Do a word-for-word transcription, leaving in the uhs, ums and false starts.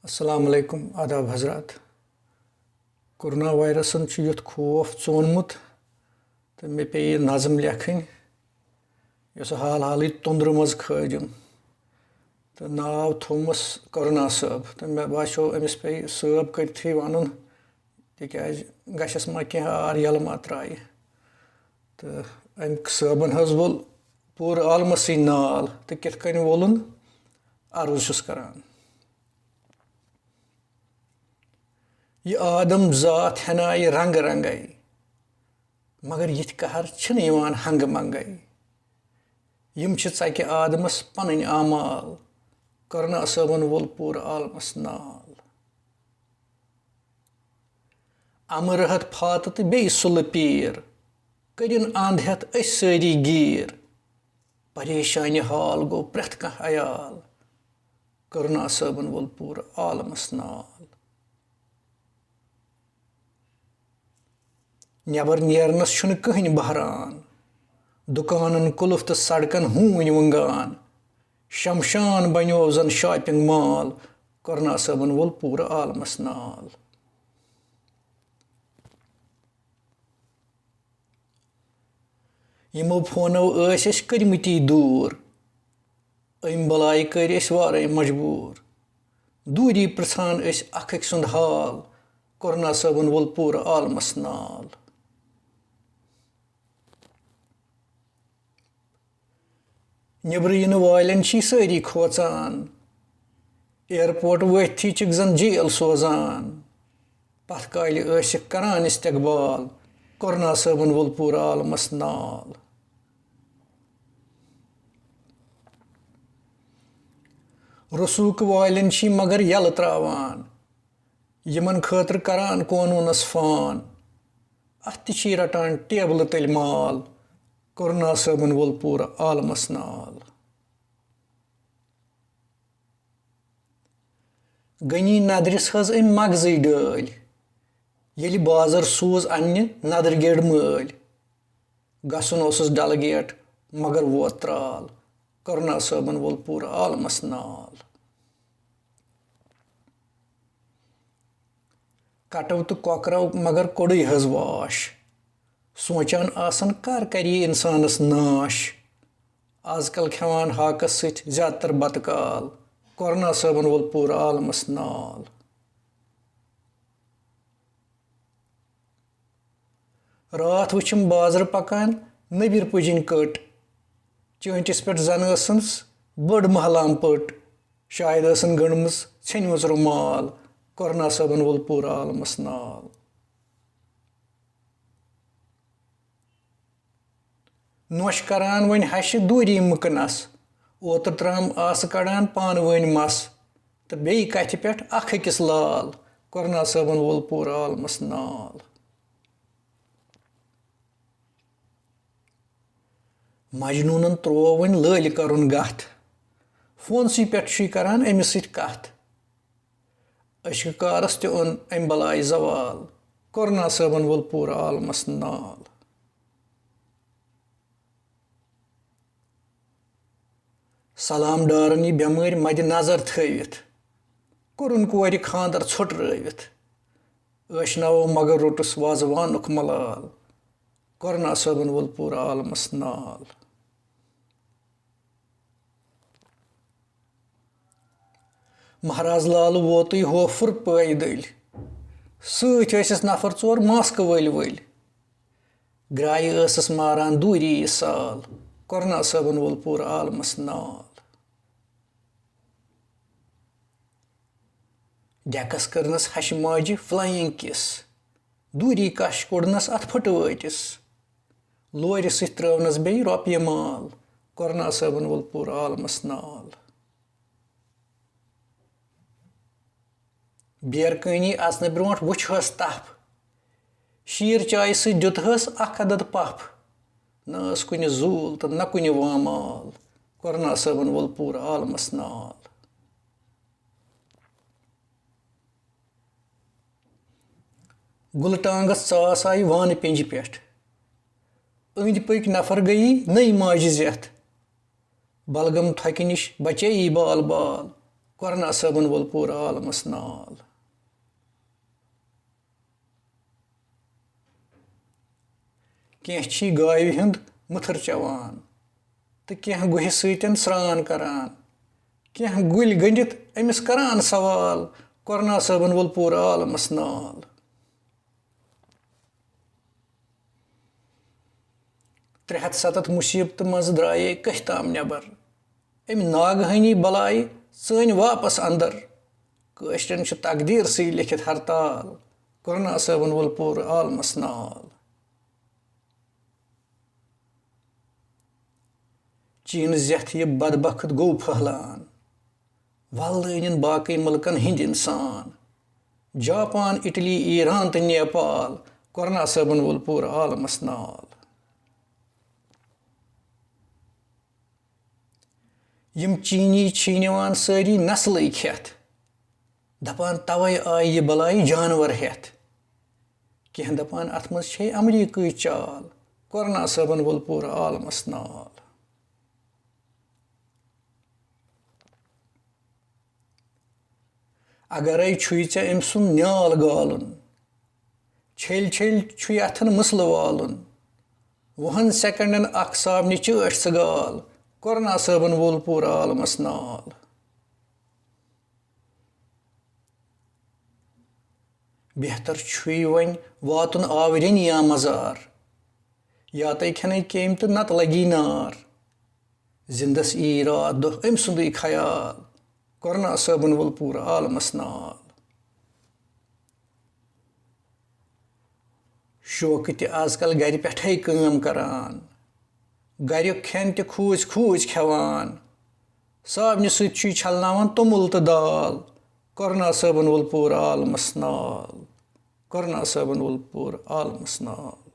السلام علیکم، آداب حضرات۔ کورونا وائرسن چھُ یُتھ خوف ژونمُت تہٕ مےٚ پیٚیہِ یہِ نظم لیکھٕنۍ، یۄس حال حالٕے توٚنٛدرٕ منٛز کھٲجِم۔ تہٕ ناو تھوٚومَس کورونا صٲب، تہٕ مےٚ باسیو أمِس پیٚیہِ صٲب کٔرتھٕے وَنُن، تِکیٛازِ گژھٮ۪س ما کینٛہہ آر یَلہٕ ما ترٛایہِ۔ تہٕ أمۍ صٲبَن حظ وول پوٗرٕ عالمَسٕے نال، تہٕ کِتھ کٔنۍ وولُن، عرض چھُس کران۔ یہِ آدم ذات ہٮ۪نایہِ رنٛگہٕ رنٛگَے، مگر یِتھۍ قہر چھِنہٕ یِوان ہنٛگہٕ منٛگَے۔ یِم چھِ ژَکہِ آدمَس پنٕنۍ اعمال، کرنا صٲبَن وول پوٗرٕ عالمَس نال۔ اَمہٕ رٔہَتھ فاتہٕ تہٕ بیٚیہِ سُلہٕ پیٖر، کٔرِن اَنٛد ہٮ۪تھ أسۍ سٲری گیٖر۔ پریشانہِ حال گوٚو پرٛٮ۪تھ کانٛہہ عیال، کرنا صٲبَن وول پوٗرٕ عالمَس نال۔ نٮ۪بر نیرنس چھُنہٕ کٕہٕنۍ بہران، دُکانن قُلف تہٕ سڑکن ہوٗنۍ وُنگان۔ شمشان بنیو زن shopping mall، کرنا صٲبن وول پوٗرٕ عالمس نال۔ یِمو فونو ٲسۍ أسۍ کٔرمٕتی دوٗر، أمۍ بلایہِ کٔرۍ أسۍ وارَے مجبوٗر۔ دوٗری پرٛژھان أسۍ اکھ أکۍ سُنٛد حال، کرنا صٲبن وول پوٗرٕ عالمس نال۔ نیٚبرٕ یِنہٕ والٮ۪ن چھی سٲری کھوژان، airport وٲتتھٕے چھِکھ زن جیل سوزان۔ پتھ کالہِ ٲسِکھ کران استقبال، کرنا صٲبن وول پوٗرٕ عالمس نال۔ رسوٗخ والٮ۪ن چھی مگر یلہٕ تراوان، یِمن خٲطرٕ کران قونوٗنس فان۔ اتھ تہِ چھی رٹان ٹیبلہٕ تٔلۍ مال، کرنا صٲبن وول پوٗرٕ عالمس نال۔ غنی ندرِس حظ أمۍ مغزٕے ڈٲلۍ۔ ییٚلہِ بازر سوٗز اننہِ ندٕر گیڈ مٲلۍ۔ گژھُن اوسُس ڈل گیٹ، مگر ووت ترال۔ کرنا صٲبن وول پوٗرٕ عالمس نال۔ کٹو تہٕ کۄکرو مگر کوٚڑُے حظ واش۔ سونٛچان آسان کر کری انسانس ناش۔ از کل کھٮ۪وان ہاکس سۭتۍ زیادٕ تر بتہٕ کال۔ کرنا صٲبن وول پوٗرٕ عالمس نال۔ راتھ وٕچھِم بازرٕ پکان نبیر پُجِنۍ کٔٹ۔ چٲنٛٹِس پٮ۪ٹھ زن ٲسٕنس بٔڑ محلام پٔٹ۔ شاید ٲسٕن گٔنڈمٕژ ژھیٚنمٕژ رُمال۔ کرنا صٲبن وول پوٗرٕ عالمس نال۔ نوش کران وۄنۍ ہشہِ دوٗری مُکنس۔ اوترٕ ترام آسہٕ کڑان پانہٕ ؤنۍ مس۔ تہٕ بیٚیہِ کتھِ پٮ۪ٹھ اکھ أکِس لال۔ کرنا صٲبن وول پوٗرٕ عالمس نال۔ مجنوٗنن تروو وۄنۍ لٲلۍ کرُن گتھ۔ فونسٕے پٮ۪ٹھ چھُے کران أمِس سۭتۍ کتھ۔ عشقہٕ کارس تہِ اوٚن أمۍ بلایہِ زوال۔ کرنا صٲبن وول پوٗرٕ عالمس نال۔ سلام ڈارن یہِ بٮ۪مٲرۍ مدِ نظر تھٲوِتھ۔ کوٚرُن کورِ خانٛدر ژھۄٹرٲوِتھ۔ ٲشناوو مگر روٚٹُس وازوانُک ملال۔ کرنا صٲبن وول پوٗرٕ عالمس نال۔ مہراز لالہٕ ووتُے ہوفُر پٲیدٔلۍ۔ سۭتۍ ٲسِس نفر ژور ماسکہٕ ؤلۍ ؤلۍ۔ گرٛایہِ ٲسٕس ماران دوٗری یہِ سال۔ کرنا صٲبن وول پوٗرٕ عالمس نال۔ ڈیکس کٔرنس ہشہِ ماجہِ flying kiss۔ دوٗری کش کوٚڑنس اتھ پھٕٹوٲٹِس۔ لورِ سۭتۍ ترٲونس بیٚیہِ رۄپیہِ مال۔ کرنا صٲبن وول پوٗرٕ عالمس نال۔ بیرکٲنی اژنہٕ برونٛٹھ وٕچھہس تپھ۔ شیٖر چایہِ سۭتۍ دیُتہس اکھ عدد پپھ۔ نہ ٲس کُنہِ زوٗل تہٕ نہ کُنہِ وامال۔ کرنا صٲبن وول پوٗرٕ عالمس نال۔ گُلہٕ ٹانٛگس ژاس آیہِ وانہٕ پینجہِ پٮ۪ٹھ۔ أنٛدۍ پٔکۍ نفر گٔیی نٔے ماجہِ زیتھ۔ بلغم تھۄکہِ نِش بچییی بال بال۔ کرنا صٲبن وول پوٗرٕ عالمس نال۔ کینٛہہ چھی گاوِ ہُنٛد مُتھر چٮ۪وان تہٕ کینٛہہ گُہہِ سۭتٮ۪ن سرٛان کران۔ کینٛہہ گُلۍ گٔنٛڈِتھ أمِس کران سوال، کرنا صٲبن وول پوٗرٕ عالمس نال۔ ترٛےٚ ہَتھ سَتَتھ مُصیٖبتہٕ منٛزٕ درٛایے کٔہۍ تام نٮ۪بر۔ أمۍ ناگہٲنی بلایہِ ژٲنۍ واپس اندر۔ کٲشرٮ۪ن چھُ تقدیٖرسٕے لیکھِتھ ہرتال، کرنا صٲبن وول پوٗرٕ عالمس نال۔ چیٖنہٕ زیتھ یہِ بدبخت گوٚو پھٔہلان، ولہٕ لٲنِن باقٕے مُلکن ہٕنٛدۍ اِنسان۔ جاپان، اِٹلی، ایران تہٕ نیپال، کرنا صٲبن وول پوٗرٕ عالمس نال۔ یِم چیٖنی چھی نِوان سٲری نسلٕے کھٮ۪تھ، دپان توے آیہِ یہِ بلایہِ جانور ہٮ۪تھ۔ کینٛہہ دپان اتھ منٛز چھے امریکٕچ چال، کرنا صٲبن وول پوٗرٕ عالمس نال۔ اگرے چھُے ژےٚ أمۍ سُنٛد نیال گالُن، چھیٚلۍ چھیٚلۍ چھُے اَتھن مٕسلہٕ والُن۔ وُہن سیکنڈن اکھ صابنہِ چٲٹھۍ ژٕ گال، کرنا صٲبن وول پوٗرٕ عالمس نال۔ بہتر چھُے وۄنۍ واتُن آورٮ۪ن یا مزار، یا تَے کھٮ۪نے کیٚمۍ تہٕ نتہٕ لگی نار۔ زِندس یی راتھ دۄہ أمۍ سُنٛدُے خیال، کرنا صٲبن وول پوٗرٕ عالمس نال۔ شوقہٕ تہِ از کل گرِ پٮ۪ٹھے کٲم کران، گریُک کھٮ۪ن تہِ کھوٗژۍ کھوٗژۍ کھٮ۪وان۔ صابنہِ سۭتۍ چھُے چھلناوان توٚمُل تہٕ دال، کرنا صٲبن وول پوٗرٕ عالمس نال، کرنا صٲبن وول پوٗرٕ عالمس نال۔